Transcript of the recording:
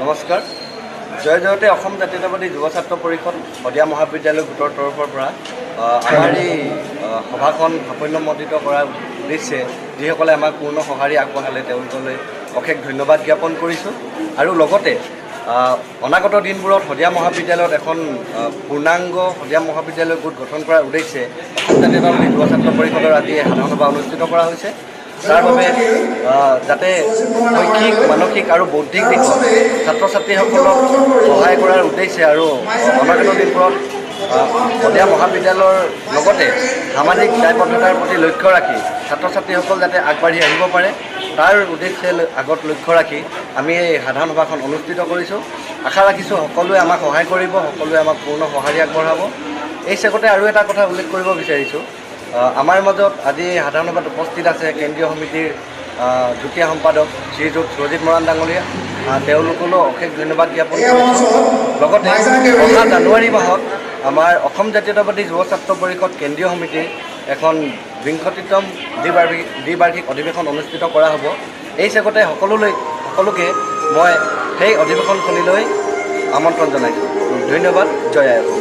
নমস্কাৰ। জয় জয়তে অসম জাতীয়তাবাদী যুৱ ছাত্ৰ পৰিষদ শদিয়া মহাবিদ্যালয় গোটৰ তৰফৰ পৰা আমাৰ এই সভাখন সাফল্যমণ্ডিত কৰাৰ উদ্দেশ্যে যিসকলে আমাক পূৰ্ণ সঁহাৰি আগবঢ়ালে, তেওঁলোকলৈ অশেষ ধন্যবাদ জ্ঞাপন কৰিছোঁ। আৰু লগতে অনাগত দিনবোৰত শদিয়া মহাবিদ্যালয়ত এখন পূৰ্ণাংগ শদিয়া মহাবিদ্যালয় গোট গঠন কৰাৰ উদ্দেশ্যে অসম জাতীয়তাবাদী যুৱ ছাত্ৰ পৰিষদৰ আজি এই সাধাৰণ সভা অনুষ্ঠিত কৰা হৈছে। তাৰ বাবে যাতে শৈক্ষিক, মানসিক আৰু বৌদ্ধিক দিশত ছাত্ৰ ছাত্ৰীসকলক সহায় কৰাৰ উদ্দেশ্যে আৰু অনাগত দিনবোৰত শদিয়া মহাবিদ্যালয়ৰ লগতে সামাজিক দায়বদ্ধতাৰ প্ৰতি লক্ষ্য ৰাখি ছাত্ৰ ছাত্ৰীসকল যাতে আগবাঢ়ি আহিব পাৰে, তাৰ উদ্দেশ্যে আগত লক্ষ্য ৰাখি আমি এই সাধাৰণ সভাখন অনুষ্ঠিত কৰিছোঁ। আশা ৰাখিছোঁ, সকলোৱে আমাক সহায় কৰিব, সকলোৱে আমাক পূৰ্ণ সঁহাৰি আগবঢ়াব। এই চেগতে আৰু এটা কথা উল্লেখ কৰিব বিচাৰিছোঁ। আমাৰ মাজত আজি সাধাৰণ সভাত উপস্থিত আছে কেন্দ্ৰীয় সমিতিৰ যুটীয়া সম্পাদক শ্ৰীযুত সুৰজিৎ মৰাণ ডাঙৰীয়া। তেওঁলোকলৈও অশেষ ধন্যবাদ জ্ঞাপন কৰিছোঁ। লগতে অহা জানুৱাৰী মাহত আমাৰ অসম জাতীয়তাবাদী যুৱ ছাত্ৰ পৰিষদ কেন্দ্ৰীয় সমিতিৰ এখন 20তম দ্বিবাৰ্ষিক অধিৱেশন অনুষ্ঠিত কৰা হ'ব। এই চেগতে সকলোকে মই সেই অধিৱেশনখনিলৈ আমন্ত্ৰণ জনাইছোঁ। ধন্যবাদ। জয় আই অসম।